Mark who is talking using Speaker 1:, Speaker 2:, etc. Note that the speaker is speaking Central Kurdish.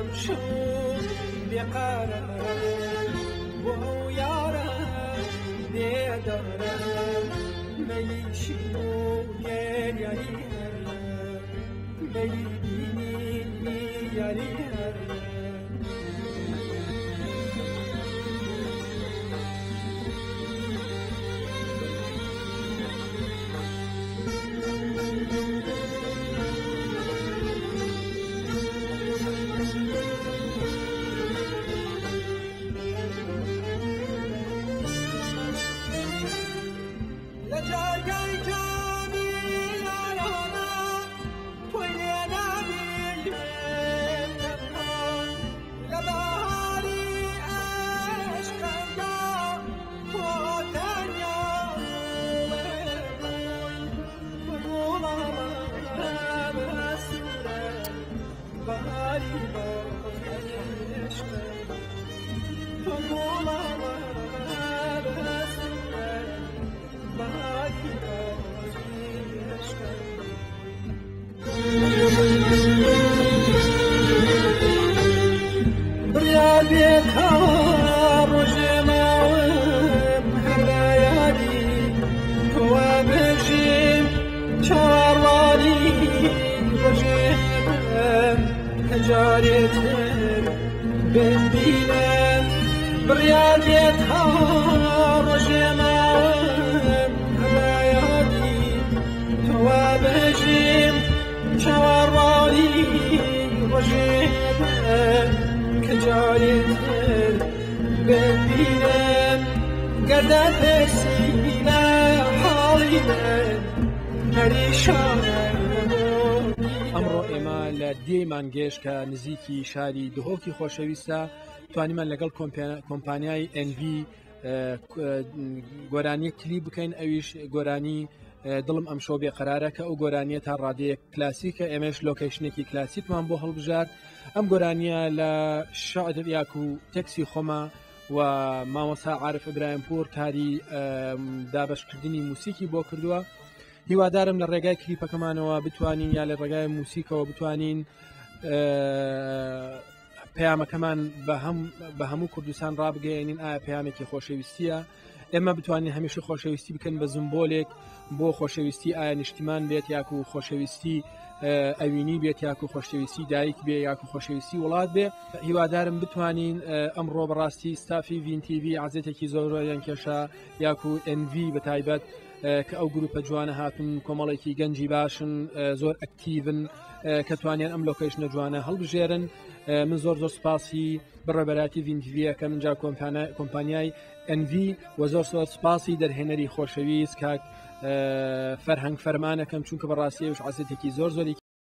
Speaker 1: ئەمشەو بێقەرارم بۆ ئەو یارە بێدارم مەیلی شین و گریانی هەیە مەیلی بینینی یاری هەیە. لە جارگای جامی یارانە تۆی لێ نابینم تەنها لە بەهاری عشقمدا تۆ تەنیا بووی تۆ گوڵاڵە سوورە بەهاری باخی عشقم تۆ گوڵاڵە سوورە بەهاری باخی عشقم. بڕیار بێت تا ڕۆژێ ماوم هەر بە یادی تۆوە بژیم چاوەڕوانی ڕۆژێ بم کە جارێ تر بمبینم بڕیار بێت تا ڕۆژێ ماوم هەر بە یادی تۆوە بژیم چاوەڕوانی ڕۆژێ بم کە جارێ تر بمبینم گەردە پرسی لە حاڵی من پەریشانە
Speaker 2: ئەمڕۆ ئێمە لە دێی مانگێش کە نزیکی شاری دهۆکی خۆشەویستە توانیمان لەگەڵ کۆمپانیای NV گۆرانیە کلی بکەین ئەویش گۆرانی دڵم ئەمشەو بێقەرارە کە ئەو گۆرانیە تا ڕادەیەک کلاسیکە ئێمەش location ێکی کلاسیکمان بۆ هەڵبژارد ئەم گۆرانیە لە شعر یاک و تەکسی خۆمە و مامۆسا عارف ئیبراهیم پور کاری دابشکردنی موسیکی بۆ کردووە هیوادارم لە ڕێگای کلیپەکەمانەوە بتوانین یا لە ڕێگای موسیکەوە بتوانین پەیامەکەمان بە هەموو کوردستان ڕابگەیەنین ئایا پەیامێکی خۆشەویستیە ئێمە بتوانین هەمیشە خۆشەویستی بکەن بە زمبۆلێک بۆ خۆشەویستی ئایا نیشتیمان بێت یاکو خۆشەویستی ئەوینی بێت یاکو خۆشەویستی دایک بێ یاکو خۆشەویستی وڵات بێ هیوادارم بتوانین ئەمڕۆ بەڕاستی ستافی ڤینتیV عزیێتێکی زۆرۆیان کێشا یاکو NV بە تایبەت کە ئەو گروپە جوانە هاتون کۆمەڵێکی گەنجی باشن زۆر active ن کە توانیان ئەم location ە جوانە هەڵبژێرن من زۆر زۆر سپاسی بەڕێبەراتی ڤینتیڤیەکە منجا کۆمپانیای NV و زۆر زۆر سپاسی دەرهێنەری خۆشەویست کاک فەرهەنگ فەرمانەکەم چونکە بەڕاستی ئەوش عزیێتێکی زۆر زۆری.